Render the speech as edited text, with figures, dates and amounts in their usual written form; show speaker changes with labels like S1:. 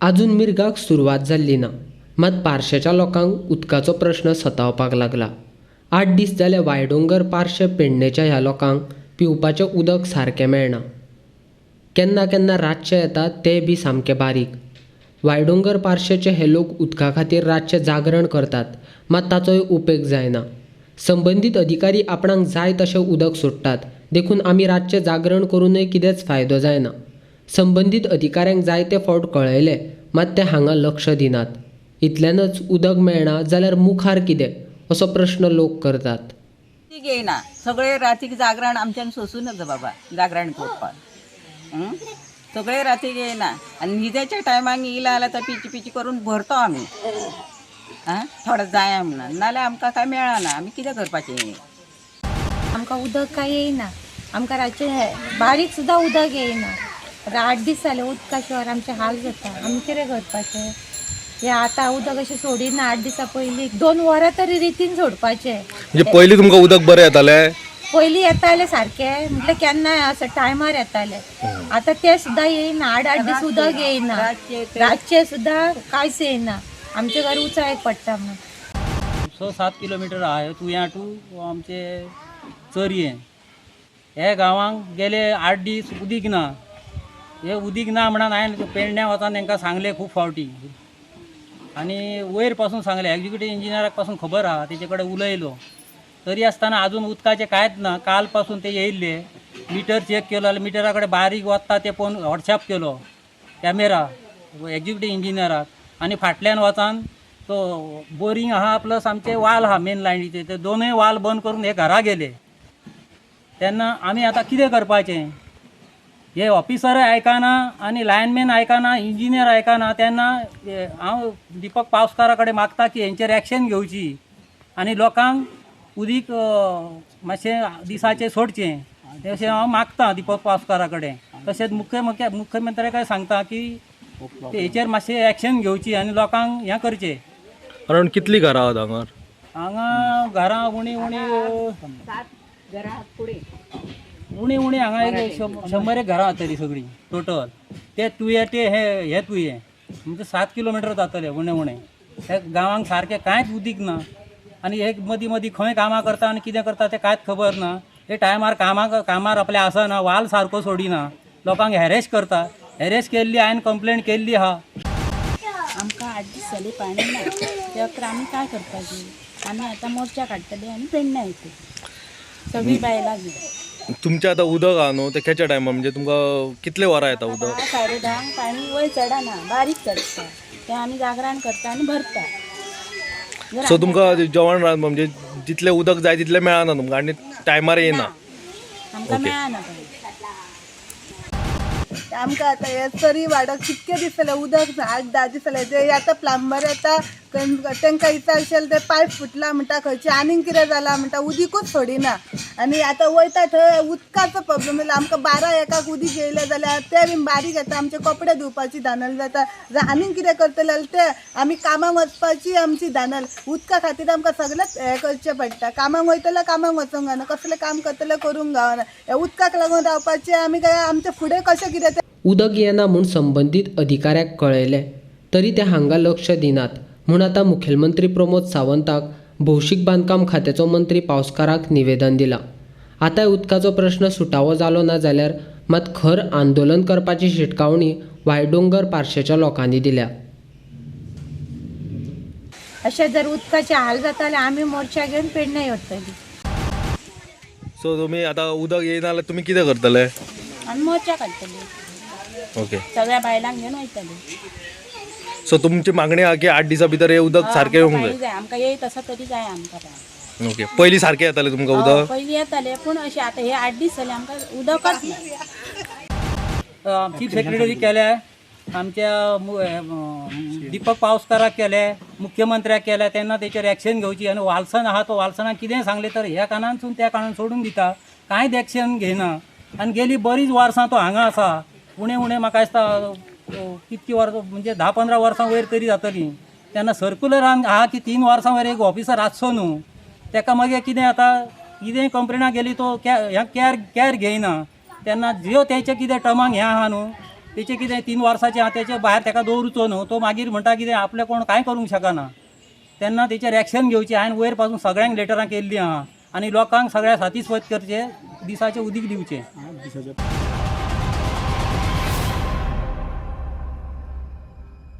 S1: आजून मिर्गाक सुरवात जाल्ली ना, मात पार्शेच्या लोकांक उदकाचो प्रश्न सतावपाक लागला. 8 दीस जाले वायडोंगर पार्शे पेडणेच्या ह्या लोकांक पिवपाचें उदक सारकें मेळना. केन्ना केन्ना रातचें येता तें बी सामकें बारीक. वायडोंगर पार्शेचे हे लोक उदका खातीर रातचें जागरण करतात, मात ताचोय उपेग जायना. संबंदीत अधिकारी आपणाक जाय तशें उदक सोडटात, देखून आमी रातचें जागरण करूनय कितेंच फायदो जायना. संबंदीत अधिकाऱ्यांक जायते फावट कळयलें, मात ते हांगा लक्ष दिनात. इतल्यानच उदक मेळना जाल्यार मुखार कितें असो प्रश्न लोक करतात.
S2: येयना सगळे रातीक जागरण आमच्यान सोसूं नजो बाबा, जागरण करपाक सगळे रातीक येयना आनी न्हिदेच्या टायमाक येयला जाल्यार तो पिची पिची करून भरतो आमी. आं, थोडो जाय म्हणून, नाल्यार आमकां कांय मेळना. आमी कितें करपाचें?
S3: आमकां उदक कांय येयना. आमकां रातचें बारीक सुद्दां उदक येयना. आतां 8 दीस जाले उदका शिवाय आमचे हाल जाता. आमी कितें करपाचें? हें आतां उदक अशें सोडिना. 8 दिसां पयलीं 2 वरां तरी रितीन सोडपाचें.
S4: म्हणजे पयलीं तुमकां उदक बरें येतालें?
S3: पयलीं येतालें सारकें, म्हटल्यार केन्नाय असं टायमार येतालें. आतां तें सुद्दां येयना. 8-8 दीस उदक येयना, रातचें सुद्दां कांयच येयना. आमच्या घर उचायक पडटा म्हणून.
S5: 6-7 किलोमिटर आहा तुया टू आमचे चरयें. हे गांवांक गेले 8 दीस उदीक ना. हे उदीक ना म्हणून हांवें पेडण्यां वचोन तांकां सांगलें खूब फावटी, आनी वयर पासून सांगलें, एग्जिक्युटीव इंजिनियराक पासून खबर आहा, तेचे कडेन उलयलो. तरी आसतना आजून उदकाचें कांयच ना. काल पासून ते येयल्ले, मिटर चॅक केलो जाल्यार मिटरा कडेन बारीक वता ते पळोवन व्हॉट्सॅप केलो कॅमेरा एग्जिक्युटीव इंजिनियराक, आनी फाटल्यान वचान तो बोरींग आहा प्लस आमचे वाल आहा मेन लायनीचे, ते दोनूय वाल बंद करून हे घरा गेले. तेन्ना आमी आतां कितें करपाचें? हे ऑफिसरय आयकना आनी लायनमॅन आयकना, इंजिनियर आयकना. तेन्ना हांव दीपक पावसकारा कडेन मागता की हेंचेर एक्शन घेवची आनी लोकांक उदीक मातशें दिसाचें सोडचें, अशें हांव मागता दीपक पावसकारा कडेन. तशेंच मुख्यमंत्र्या सांगता की हेचेर मातशें एक्शन घेवची आनी लोकांक हें करचें.
S4: अरावंड कितलीं घरां आहात हांगार?
S5: हांगा घरां उणी उणी उणी उणी हांगा एक 100 घरां जातलीं सगळीं टोटल. ते तुये ते हे तुये म्हणजे 7 किलोमिटर जातले उणें उणें. हे गांवांक सारकें कांयच उदीक ना, आनी हे मदीं मदीं खंय कामां करता आनी कितें करता तें कांयच खबर ना. हे टायमार कामार आपले आसना, वाल सारको सोडिना, लोकांक हॅरेस करता. हॅरेस केल्ली हांवें कंप्लेन केल्ली आहा.
S6: आमकां 8 दीस जाले पाणी ना, त्या आमी काय करपाचें? आमी आतां मोर्चा काडटले आनी पेडण्यां येतले सगळीं बायलां घेवन.
S4: तुमचें आतां उदक आहा न्हू, तें खेच्या टायमार म्हणजे तुमकां कितले वरां येता उदक?
S6: 10, 10:30 पाणी वयर चडना, बारीक चडटा, तें आमी जागरण करता आनी भरता.
S4: सो तुमकां जेवण रांदपाक म्हणजे जितलें उदक जाय तितलें मेळना तुमकां आनी टायमार येयना?
S6: आमकां मेळना पाणी.
S7: आमकां आतां हे चरी वाडक कितके दीस जाले उदक 8-10 दीस जाले. ते आतां प्लंबर येता, तांकां विचारशेल ते पायप फुटला म्हणटा, खंयचे आनीक कितें जालां म्हणटा, उदीकूच सोडिना. आनी आतां वयता थंय उदकाचो प्रोब्लम जालो. आमकां 12-1 उदीक येयलें जाल्यार तें बी बारीक येता, आमचे कपडे धुवपाची धानल जाता. आनीक कितें करतले जाल्यार ते आमी कामाक वचपाची आमची धानल. उदका खातीर आमकां सगळेंच हें करचें पडटा. कामाक वयतले कामाक वचूंक गावना, कसलें काम करतले करूंक गावना. हे उदकाक लागून रावपाचें आमी काय आमचें फुडें कशें कितें तें.
S1: उदक येना म्हूण संबंदीत अधिकाऱ्याक कळयलें तरी ते हांगा लक्ष दिनात म्हूण आतां मुखेलमंत्री प्रमोद सावंताक भौशीक बांदकाम खात्याचो मंत्री पावसकाराक निवेदन दिलां. आतांय उदकाचो प्रश्न सुटावो जालो ना जाल्यार मात खर आंदोलन करपाची शिटकावणी वायडोंगर पार्शेच्या लोकांनी दिल्या.
S3: अशें जर उदकाचे हाल जाता जाल्यार आमी मोर्चा घेवन पेडण्यां वतली.
S4: सो तुमी आतां उदक येयना जाल्यार तुमी कितें करतले?
S6: आमी मोर्चा काडटले.
S4: ओके,
S6: सगळ्या बायलांक घेवन वयतले.
S4: सो तुमची मागणी आहा की 8 दिसां भितर हे उदक सारकें येवंक
S6: जाय आमकां, येयत आसा तरी जाय आमकां पाणी.
S4: जाय. ओके, पयलीं सारकें येतालें तुमकां उदक?
S6: पयलीं येतालें, पूण अशें आतां हे 8 दीस जाले आमकां उदकच ना.
S5: चीफ सेक्रेटरी केल्या, आमच्या दीपक पावसकाराक केले, मुख्यमंत्र्याक केल्या, तेन्ना तेचेर एक्शन घेवची. आनी वालसन आहा तो वालसनाक कितें सांगलें तर ह्या कानानसून त्या कानान सोडून दिता, कांयच एक्शन घेयना. आनी गेली बरीच वर्सां तो हांगा आसा, उणें उणें म्हाका दिसता कितकी वर्सां म्हणजे 10-15 वर्सां वयर तरी जातलीं. तेन्ना सर्कुलरान आहा की 3 वर्सां वयर एक ऑफिसर आसचो न्हू, तेका मागीर कितें आतां कितें कंप्लेना गेली तो कॅर घेयना. तेन्ना ज्यो तेंचे कितें टर्मांक हें आहा न्हू तेचें कितें 3 वर्साचें आहा तेचे भायर तेका दवरुचो न्हू. तो मागीर म्हणटा कितें आपलें कोण कांय करूंक शकना. तेन्ना तेचेर एक्शन घेवचें. हांवें वयर पासून सगळ्यांक लेटरां केल्लीं आहा आनी लोकांक सगळ्या सातिस्फायद करचें, दिसाचें उदीक दिवचें.